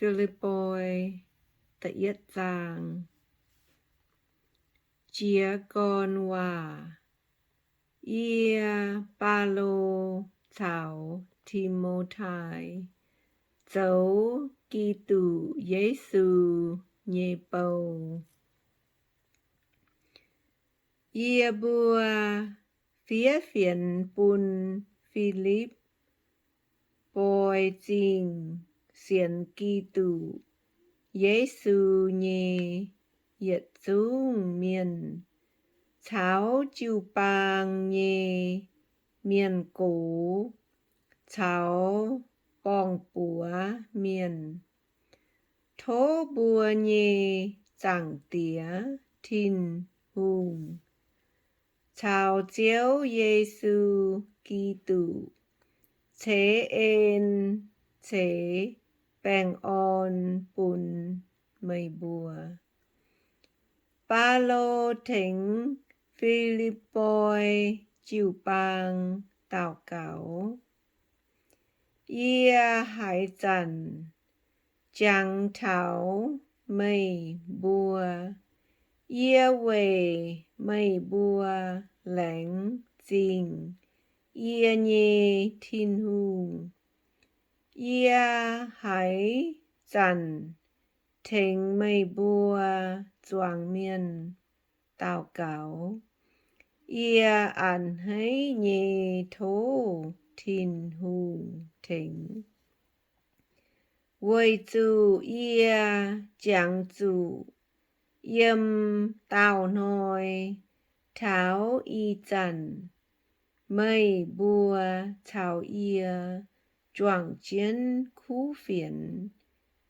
Fi^lipv^poi, da'yietv zaang. Jiez gorn waac. Yie, Baulo, caux Ti^mo^tai, zoux Giduc Yesu nyei bou. Yie mbuo fiev fienx bun Fi^lipv^poi Zingh sienx Giduc Yesu nyei yietc zungv mienh, caux jiu-baang nyei mienh gox caux borng-buoz mienh. Tov mbuo nyei Zaangc Diex Tin-Hungh caux Ziouv Yesu Giduc ceix en ceix baengh orn bun meih mbuo. Baulo tengx Fi^lipv^poi jiu-baang daux gaux. Yie haaix zanc jangx taux meih mbuo, yie weic meih mbuo laengz zingh yie nyei Tin-Hungh. Yie haaix zanc tengx meih mbuo zuangx mienh daux gaux, yie a'hneiv nyei tov Tin-Hungh tengx, weic zuqc yie jangx zuqc yiem daauh hnoi taux ih zanc meih mbuo caux yie juangc jienv kuv fienx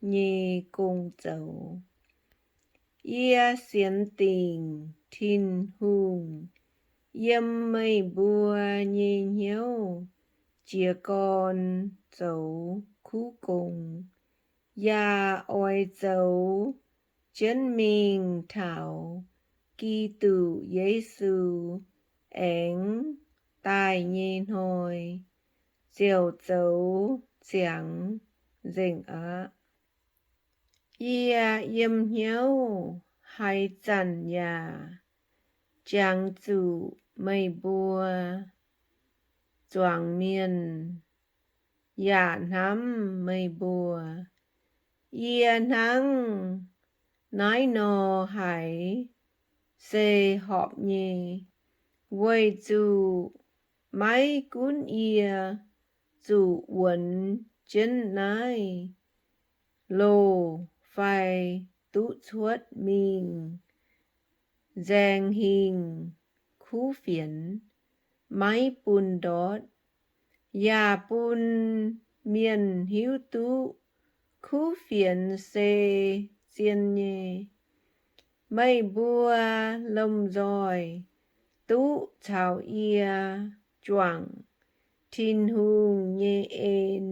nyei gong zoux. Yie sienx dingc Tin-Hungh yiem meih mbuo nyei hnyouv jiez gorn zoux kuv gong, yaac oix zoux jienv mingh taux Giduc Yesu aengx daaih nyei hnoi ziouc zoux ziangx nzengc aqv. Yie yiem hnyouv haaix zanc yaac jangx zuqc meih mbuo zuangx mienh yaac hnamv meih mbuo. Yie hnangv naaiv nor haiz se horpc nyei, weic zuqc maiv gunv yie zuqc wuonx jienv naaiv loz fai duqv cuotv mingh nzaeng hingh kuv fienx maiv bun ndortv, yaac bun mienh hiuv duqv kuv fienx se zien nyei. Meih mbuo lomh nzoih duqv caux yie juangc Tin-Hungh nyei en.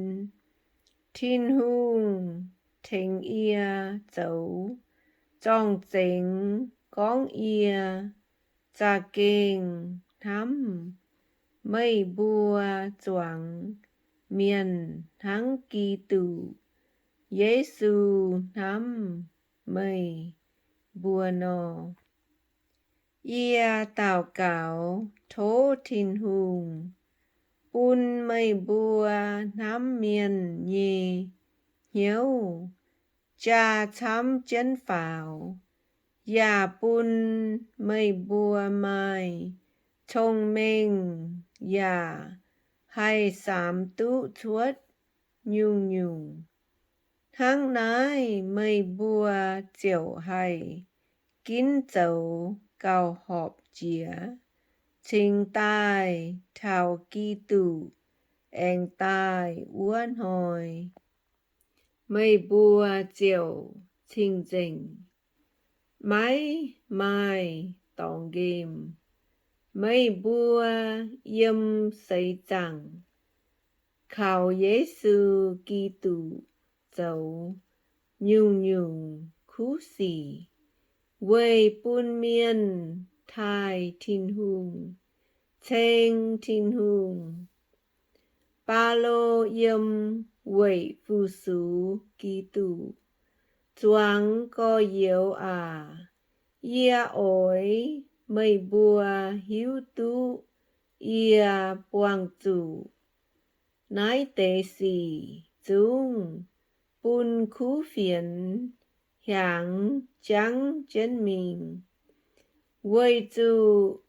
Tin-Hungh tengx yie zoux zorng-zengx gorngv yie za'gengh hnamv meih mbuo zuangx mienh hnangv Giduc Yesu hnamv meih mbuo nor. Yie daux gaux tov Tin-Hungh bun meih mbuo hnamv mienh nyei hnyouv jaa camv jienv faaux, yaac bun meih mbuo maaih cong-mengh yaac haih samx duqv cuotv nyungc-nyungc. Hnangv naaiv meih mbuo ziouc haih ginv zoux gauh horpc jiex, cingx daaih taux Giduc aengx daaih wuov hnoi, meih mbuo ziouc cing-nzengc, maiv maaih dorngx nqemh. Meih mbuo yiem seix zaangc kaux Yesu Giduc zoux nyungc-nyungc kuv sic, weic bun mienh taaih Tin-Hungh, ceng Tin-Hungh. Baulo yiem weic fu-sux Giduc. Zuangx gorx-youz aac, yie oix meih mbuo hiuv duqv yie buangh zuqc naaiv deix sic zungv bun kuv fienx hiaangx jangv jienv mingh. Weic zuqc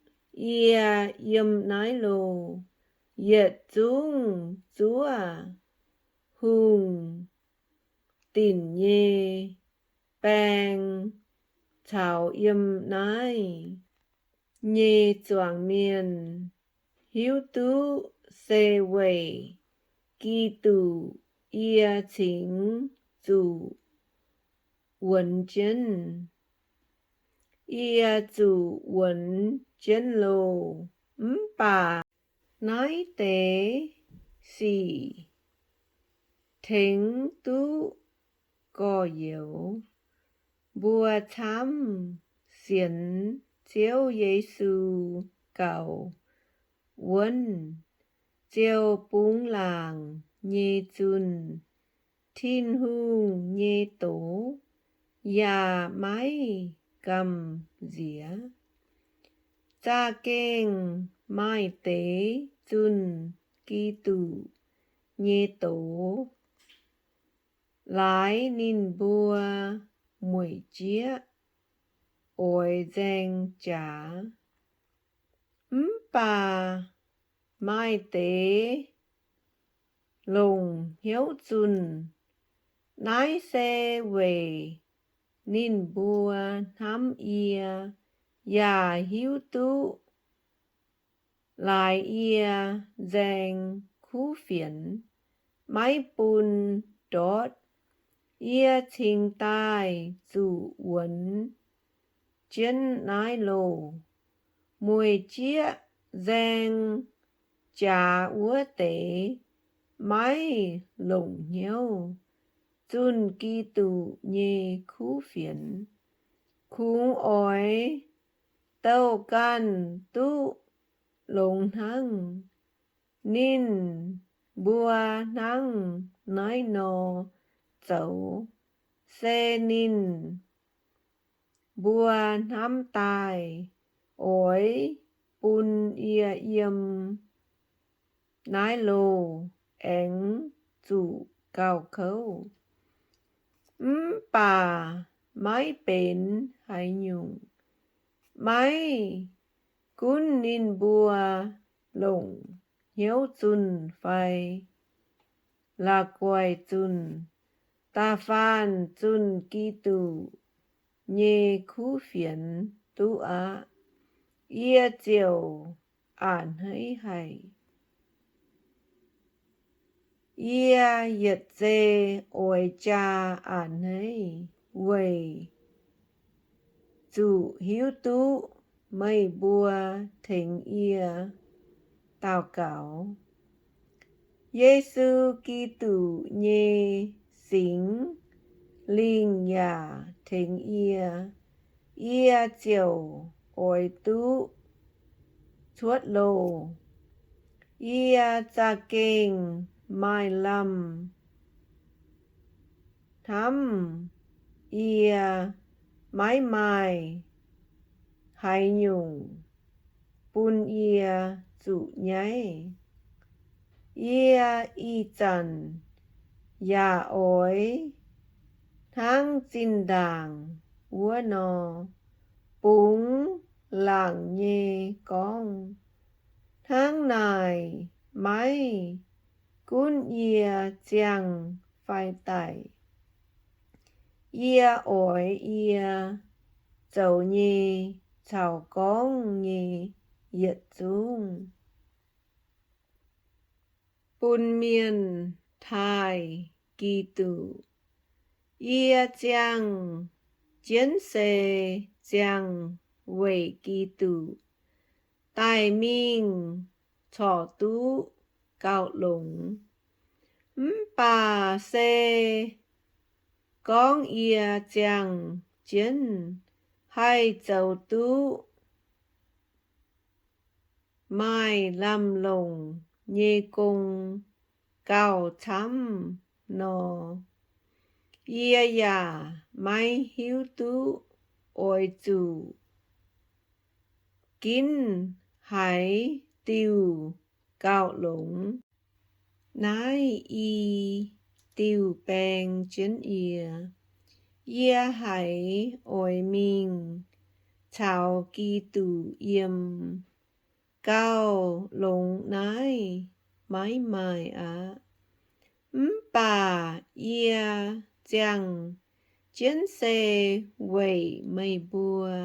yie yiem naaiv loh yietc zungv zuov hungh dinc nyei baeng caux yiem naaiv nyei zuangx mienh hiuv duqv se weic Giduc yie cingx zuqc wuonx jienv. Yie zuqc wuonx jienv loh. Mv baac naaiv deix sic tengx duqv gorx-youz. Mbuo camv sienx Ziouv Yesu gaux wuonv ziouc bungx laangc nyei zunh. Tin-Hungh nyei doz yaac maiv gamh nziex. Za'gengh maaih deix zunh Giduc nyei doz laaix ninh mbuo mueic jieqv oix nzaeng jaax. Mv baac maaih deix longc hnyouv zunh. Naaiv se weic ninh mbuo hnamv yie yaac hiuv duqv laaix yie nzaeng kuv fienx maiv bun ndortv, yie cingx daaih zuqc wuonx jienv naaiv loh. Mueic jieqv nzaeng jaax wuov deix maiv longc hnyouv zunh Giduc nyei kuv fienx. Kungx oix douh ganh duqv longx hnangv. Ninh mbuo hnangv naaiv nor zoux, se ninh mbuo hnamv daaih oix bun yie yiem naaiv loh aengx zuqc gauh kouv. Mv baac maiv benx haaix nyungc. Maiv gunv ninh mbuo longc hnyouv zunh fai la'guaih zunh, da'faanh zunh Giduc nyei kuv fienx duqv aqv. Yie ziouc a'hneiv haic. Yie yietc zei oix jaa a'hneiv weic zuqc hiuv duqv meih mbuo tengx yie daux gaux. Yesu Giduc nyei Singx Lingh yaac tengx yie, yie ziouc oix duqv cuotv loh. Yie za'gengh maaih lamh hnamv yie maiv maaih haaix nyungc bun yie zuqc nyaiv. Yie ih zanc yaac oix hnangv zinh ndaangc wuov nor bungx laangc nyei gorngv. Hnangv naaic maiv gunv yie ziangh fai daic, yie oix yie zoux nyei caux gorngv nyei yietc zungv bun mienh taaih Giduc. Yie ziangh jienv se ziangh weic Giduc daic mingh corc duqv gauh longx. Mv baac se gorngv yie ziangh jienv haih zoux duqv maaih lamh longc nyei gong gauh camv nor, yie yaac maiv hiuv duqv oix zuqc ginv haaix diuh gauh longx. Naaiv i diuh baeng jienv yie. Yie haiz oix mingh caux Giduc yiem. Gauh longx naaiv maiv maaih aqv. Mv baac yie ziangh jienv se weic meih mbuo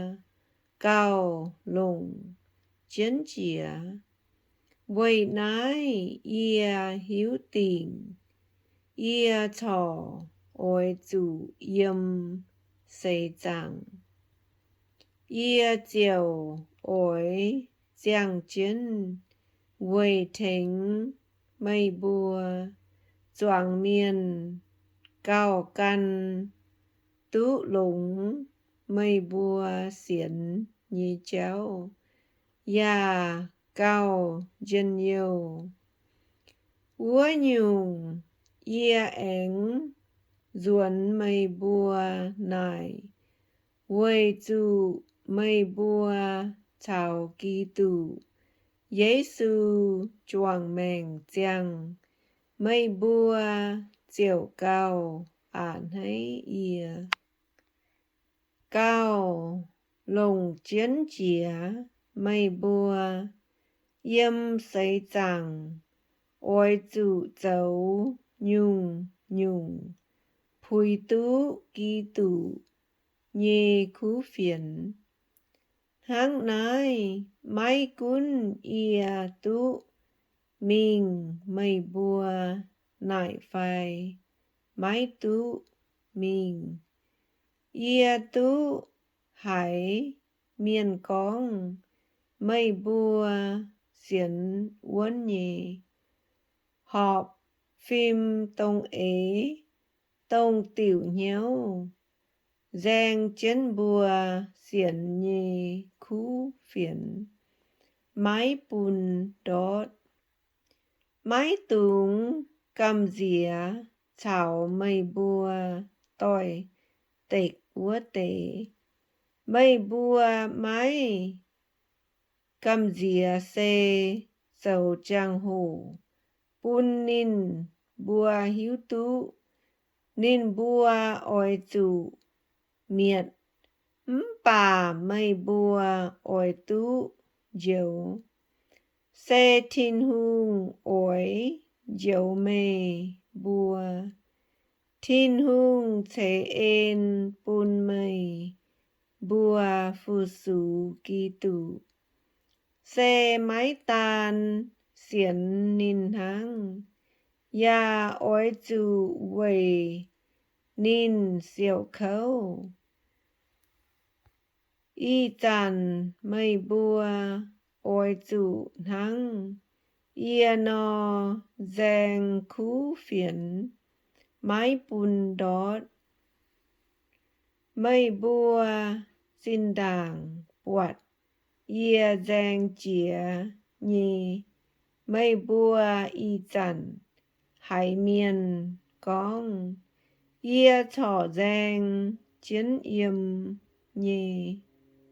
gauh longc jienv jiex. Weic naaiv yie hiuv dingc yie corc oix zuqc yiem seix zaangc. Yie ziouc oix ziangh jienv weic tengx meih mbuo zuangx mienh gauh gan duqv longx meih mbuo sienx nyei jauv, yaac gauh njien-youh. Wuov nyungc, yie aengx nzuonx meih mbuo naaic weic zuqc meih mbuo caux Giduc Yesu juangc maengc ziangh, meih mbuo ziouc gauh a'hneiv yie. Gauh longc jienv jiex meih mbuo yiem seix zaangc oix zuqc zoux nyungc-nyungc puix duqv Giduc nyei kuv fienx. Hnangv naaiv, maiv gunv yie duqv mingh meih mbuo naaic fai maiv duqv mingh, yie duqv haiz mienh gorngv meih mbuo sienx wuonv nyei, horpc fim dongh eix, dongh diuc hnyouv nzaeng jienv mbuo sienx nyei kuv fienx, maiv bun ndortv. Maiv dungx gamh nziex caux meih mbuo doix-dekc wuov deix. Meih mbuo maiv gamh nziex se zoux jangx-hoc bun ninh mbuo hiuv duqv ninh mbuo oix zuqc mietc, mv baac meih mbuo oix duqv njoux. Se Tin-Hungh oix njoux meih mbuo. Tin-Hungh ceix en bun meih mbuo fu-sux Giduc. Se maiv daan sienx ninh hnangv, yaac oix zuqc weic ninh siouc kouv. Ih zanc meih mbuo oix zuqc hnangv yie nor nzaeng kuv fienx, maiv bun ndortv. Meih mbuo zinh ndaangc buatc yie nzaeng jiex nyei. Meih mbuo ih zanc haiz mienh gorngv yie corc nzaeng jienv yiem nyei.